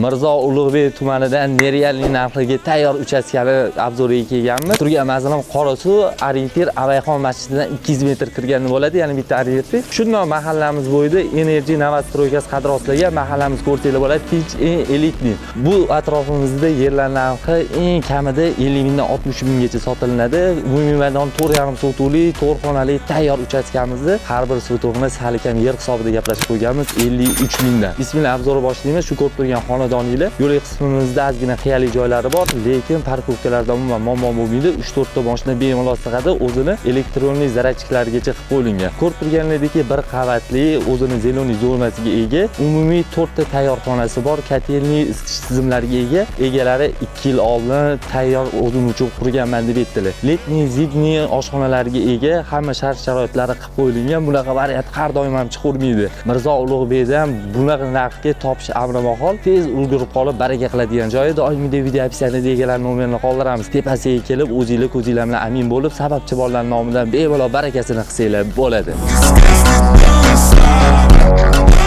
Mirzo Ulug'bek tumanidan нереальный narxiga tayyor uchastkani обзор iga kelganmiz. Turgan manzilim Qorasuv, ориентир Abayxon masjididan 200 metr kirganda bo'ladi, ya'ni bitta ориентир. Shundoq mahallamiz bo'yida Energy новостройка si qad rostlagan mahallamiz ko'rsanglar bo'ladi, tinch, eng элитный. Bu atrofimizda yerlar narxi eng kamida 50 mingdan 60 minggacha sotilinadi. Umumiy maydon 4,5 sotuvli, 4 xonali tayyor uchastkamizni har bir sotuvni sal kam yer hisobida gaplashib qo'yganmiz 53 mingdan. Bismillah, обзор boshlaymiz. Shu ko'rib turgan xonadoninglar yo'l qismimizda ozgina qiyali joylari bor, lekin парковка larda umuman muammo bo'lmaydi. 3-4 ta mashina bemalol sig'adi, o'zini электронный зарядчик larigacha qilib qo'yilgan. Ko'rib turganingizdek, bir qavatli, o'zini зеленый zonasiga ega, umumiy 4 ta tayyor xonasi bor, котельный, isitish tizimlariga ega. Egalari 2 yil oldin tayyor o'zim uchun qurganman deb aytdilar. Летний, зимний oshxonalarga ega, hamma shart sharoitlari qilib qo'yilgan. Bunaqa variant har doim ham chiqavermaydi. Mirzo Ulug'bekda ham bunaqa narxga topish amri mahol. Tez ulgurib qolib baraka qiladigan joyi. Doimgidek video описание da egalar nomerini qoldiramiz. Tepasiga kelib o'zinglar ko'zinglar bilan amin bo'lib, sababchi bolalar nomidan bemalol barakasini qilsanglar bo'ladi. Don't stop.